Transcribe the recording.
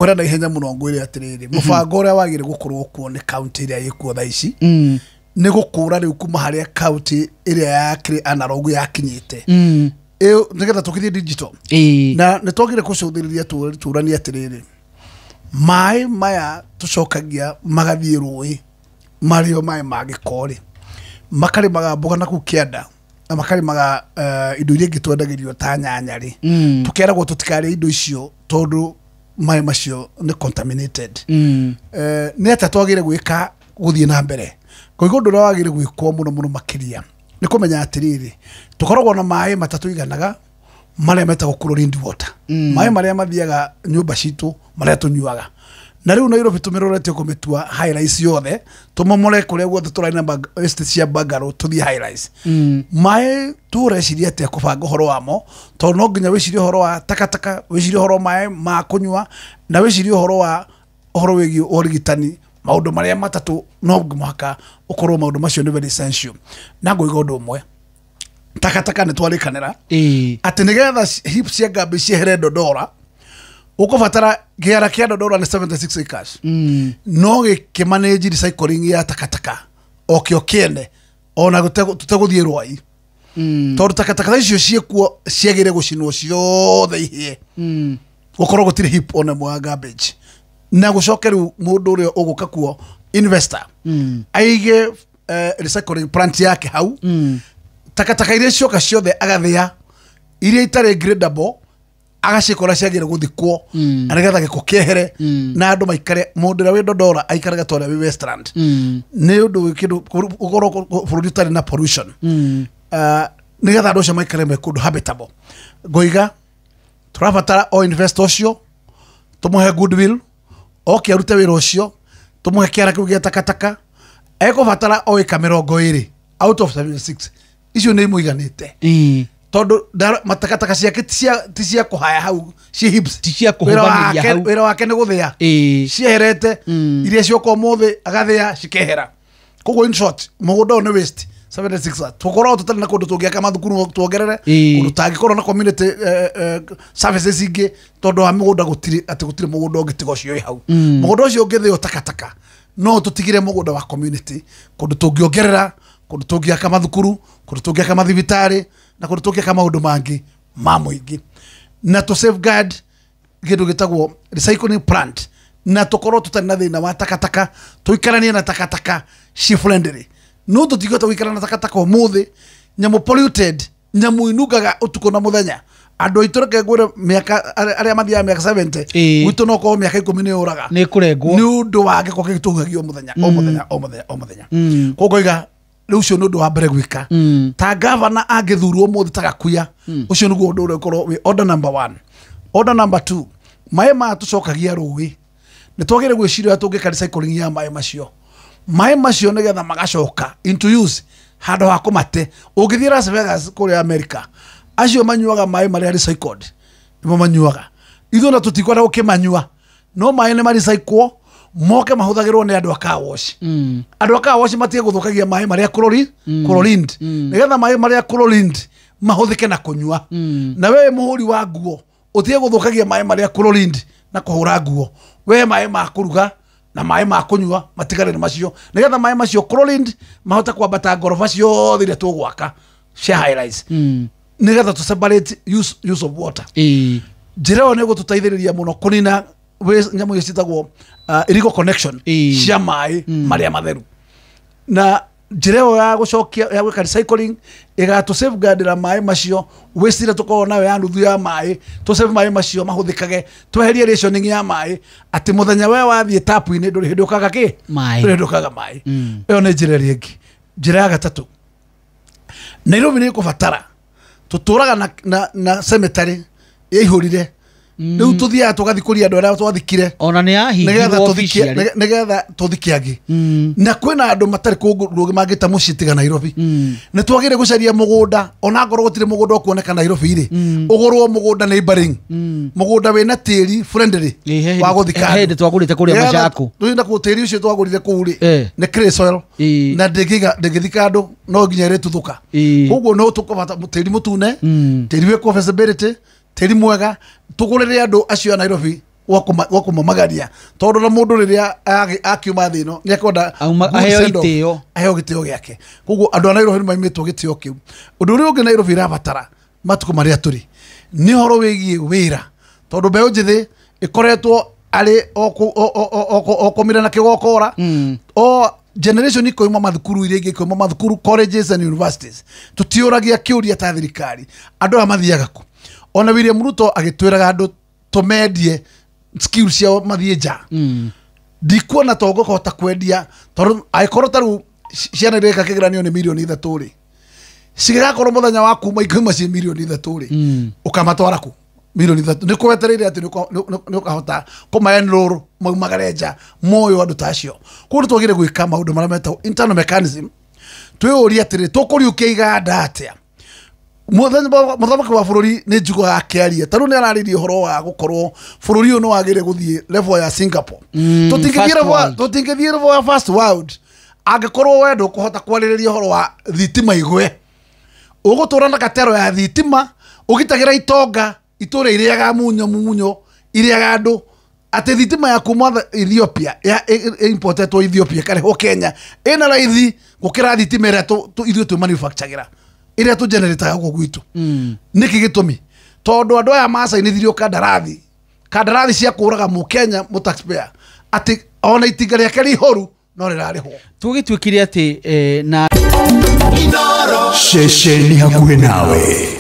Ngwĩra na ihenya mũno, ngwĩre atĩrĩrĩ, mũbango ũrĩa wagĩrĩire gũkorwo kuo nĩ kaunti ĩrĩa ĩkuo thaa ici nĩ gũkũra rĩu kuma harĩa kaunti ĩrĩa yakĩrĩ analog yakinyĩte. Ĩyo nĩgetha tũkĩthiĩ digital. Na nĩ twagĩrĩire kũcũthĩrĩria tũranie atĩrĩrĩ, maĩ maya tũcokagia magathiĩ rũĩ marĩo maĩ ma gĩko rĩ, makarĩmaga mboga na kũu kĩanda na makarĩmaga indo iria ingĩ twendagĩrio ta nyanya rĩ, tũkeragwo tũtikarĩe indo icio tondũ maĩ macio nĩ contaminated. Nĩ atĩa twagĩrĩire gwĩka gũthiĩ na mbere? Koguo ũndũ ũrĩa wagĩrĩire gwĩkwo mũno mũno makĩria nĩ kũmenya atĩrĩrĩ, tũkoragwo na maĩ matatũiganaga marĩa metagwo chlorine water, maĩ marĩa mathiaga nyũmba citũ marĩa tũnyuaga. Na rĩu Nairobi tũmĩroretie kũmĩtua high rise yothe, tũmomore kũrĩa guothe tũrarĩ na estate cia bungalow tũthiĩ high rise. Maĩ tũreciria atĩa kũbanga ũhoro wamo? Tondũ no nginya wĩcirie ũhoro wa takataka, wĩcirie ũhoro wa maĩ ma kũnyua, na wĩcirie ũhoro wa ũhoro wĩgiĩ ũrigitani. Maũndũ marĩa matatũ no mũhaka ũkorwo maũndũ macio nĩ very essential. Na ngũiga ũndũ ũmwe, takataka nĩ twarĩkanĩra atĩ nĩgetha heap cia garbage ciehere Dandora, ũkũbatara kĩara kĩa Dandora nĩ 76 acres, no gĩkĩmanage recycling ya takataka o kĩo kĩene ona tũtegũthiĩ rwai, tondũ takataka icio ciĩkuo ciagĩrĩire gũcinwo ciothe ihĩe, gũkorwo gũtirĩ heap ona ĩmwe ya garbage. Na gũcoke rĩu mũndũ ũrĩa ũgũka kuo, investor, aige recycling plant yake hau. Takataka iria cioka ciothe agathĩa, iria itarĩ gradable agacikora ciagĩrĩire gũthikwo, na nĩgetha gĩko kĩehere na andũ maikare, mũndũ ũrĩa wĩ Dandora aikarage ta ũrĩa wĩ Westland. Nĩ ũndũ wĩ kĩndũ ũkorwo bũrũri ũtarĩ na pollution, nĩgetha andũ acio maikare me kũndũ habitable. Ngoiga tũrabatara o investor ũcio tũmũhe goodwill oke arute wĩra ũcio, tũmũhe kĩara kĩu gĩa takataka. Ekũbatara o ĩka 20 out of 76, icio nĩ imũiganĩte, tondũ matakataka ciake ti cia kũhaya hau ci heaps. Ti cia Wĩra kũhũbanĩria hau. Wĩra wake nĩ gũthĩa cieherete, iria cioka ũmũthĩ agathĩa cikehera. Koguo in short, mũgũnda ũyũ nĩ waste 76. Tũkorwo tũtarĩ na kũndũ tũngĩaka mathukuru tuongerere, kũndũ tangĩkorwo na community services ingĩ, tondũ wa mũgũnda gũtirĩ, atĩ gũtirĩ mũgũnda ũngĩ tiga ũcio wĩ hau. Mũgũnda ũcio ũngĩthĩo takataka, no tũtigire mũgũnda wa community, kũndũ tũngĩongerera, kũndũ tũngĩaka mathukuru, kũndũ tũngĩaka mathibitarĩ, na kũndũ tũngĩaka maũndũ mangĩ ma mũingĩ, na tũ safeguard kĩndũ gĩtagwo recycling plant, na tũkorwo tũtarĩ na thĩna wa takataka, tũikaranie na takataka ci friendly. No tũtingĩhota gũikara na takataka ũmũthĩ, nyamũ polluted, nyamũ inungaga ũtukũ na mũthenya. Andũ aitũ, reke ngwĩre, mĩaka arĩa mathiaga mĩaka 70, gwitũ no korwo mĩaka 10 nĩ ũraga. Nĩ kũrengwo. Nĩ ũndũ wa gĩko gĩkĩ tũhuhagia o mũthenya, o mũthenya, o mũthenya, o mũthenya. Koguo ngoiga rĩu ũcio nĩ ũndũ wa mbere gwĩka ta gavana angĩthurwo ũmũthĩ ta Gakuya. Ũcio nĩguo ũndũ ũrĩa ũkorwo wĩ order number one. Order number two, maĩ maya tũcokagia rũĩ, nĩ twagĩrĩire gwĩciria ũrĩa tũngĩka recycling ya maĩ macio, maĩ macio nĩgetha magacoka into use handũ ha kũmate. Ũngĩthiĩ Las Vegas kũrĩa America, acio manyuaga maĩ marĩa recycled nĩmo manyuaga. Ithuĩ na tũtikwenda gũkĩmanyua, no maĩ nĩ marecyclwo moke mahũthagĩrwo nĩ andũ a car wash. Andũ a car wash matige gũthũkagia maĩ marĩa chlorine, nĩgetha maĩ marĩa chlorine mahũthĩke na kũnyua. Na we mũhũri wa nguo ũtige gũthũkagia maĩ marĩa chlorine na kũhũra nguo. We maĩ ma kũruga na maĩ ma kũnyua matigare nĩ macio, nĩgetha maĩ macio chlorine mahote kwambata ngoroba ciothe iria tũgwaka cia high rise, nĩgetha tũ separate use of water. Njĩra ĩyo nĩ ĩgũtũteithĩrĩria mũno kũnina nyamũ icio ciĩtagwo illegal connection cia maĩ marĩa matheru. Na njĩra ĩyo ya gũcokia, ya gwĩka recycling, ĩgatũ safeguardĩra maĩ macio. Waste ĩrĩa tũkoragwo nayo ya nuthu ya maĩ, tũ save maĩ macio mahũthĩkage, tweherie rationing ya maĩ, atĩ mũthenya we wathiĩ tap-inĩ ndũrĩ hĩndĩ ũkaga kĩ. Maĩ. Ndũrĩ hĩndĩ ũkaga maĩ. Ĩyo nĩ njĩra ĩrĩa ĩngĩ. Njĩra ya gatatũ, Nairobi nĩ ĩkũbatara, tũtũraga na cemetery yaihũrire, rĩu tũthiaga tũgathikũria andũ arĩa twathikire. Ona nĩ nĩgetha yahingirwo tũthikie officially. Nĩgetha tũthike angĩ. Na kwĩna andũ matarĩ kũndũ mangĩta mũciĩ tiga Nairobi. Nĩ twagĩrĩire gũcaria mũgũnda, ona ngorwo gũtirĩ mũgũnda ũkuoneka Nairobi rĩ, ũgũrwo mũgũnda neighboring, mũgũnda wĩna tĩri friendly Ĩ, he wa gũthika he andũ. hĩndĩ twagũrĩte kũrĩa Nĩgetha Machako. tũthiĩ na kũu, tĩri ũcio twagũrire kũu rĩ, nĩ clay soil, na ndĩngĩthika andũ, no nginya ĩrĩtuthũka. Koguo no tũkũbata tĩri mũtune, tĩri wĩ feasibility, tĩri mwega, tũgũrĩre andũ acio a Nairobi. wa kũmamagaria tondũ na mũndũ rĩrĩa akiuma thĩ ĩno nĩ akwenda aheo gĩtĩo, aheo gĩtĩo gĩake. Koguo andũ a Nairobi nĩ maimĩtwo gĩtĩo kĩu. Ũndũ ũrĩa ũngĩ Nairobi ĩrabatara matukũ marĩa tũrĩ nĩ ũhoro wĩgiĩ wĩra, tondũ mbeũ njĩthĩ ĩkoretwo arĩ o kũmira na kĩgokora o generation ikoima mathukuru iria ingĩ ikoima mathukuru colleges and universities. Tũtiũragia kĩũria ta thirikari andũ aya mathiaga kũ. Ona William Ruto agĩtwĩraga andũ tũmendie skills ciao mathiĩ nja. Ndikuona to ngũhota kwendia tondũ angĩkorwo ta rĩu ciana ireka kĩgeranio nĩ mirioni 3 rĩ, cigĩgakorwo mũthenya wa kuma ikauma ciĩ mirioni 3 rĩ, ũkamatwara kũ? Mirioni 3 nĩ kwetereire atĩ nĩ ũkahota kũma enroll maumagare nja moyo andũ ta acio. Koguo nĩ twagĩrĩire gwĩka maũndũ marĩa metagwo internal mechanism, twĩyũrie atĩrĩ tũkũriũkia iganda atĩa. Mũthamaki wa bũrũri nĩ njiguaga akĩaria ta rĩu nĩ ararĩria ũhoro wa gũkorwo bũrũri ũyũ nĩ wagĩrĩire gũthiĩ level ya Singapore. Tũtingĩthiĩ level ya first world angĩkorwo we ndũkũhota kwarĩrĩria ũhoro wa thitima igwe. Ũgũtũra na katero ya thitima ũgitagĩra itonga itũra irĩaga munyo munyo irĩaga andũ atĩ thitima ya kuma Ethiopia ya importetwo Ethiopia ĩkarehwo Kenya ĩna raithi gũkĩra thitima ĩrĩa ithuĩ twĩ manufacture ĩrĩa tũgenerataga gũkũ gwitũ. Nĩkĩ gĩtũmi? Tondũ andũ aya macainithirio kandarathi cia kũraga mũkenya mũ taxpayer atĩ ona itinga rĩake rĩihoru no rĩrarĩhwo. Tũgĩtuĩkire atĩ na Ceceni hakuhĩ nawe.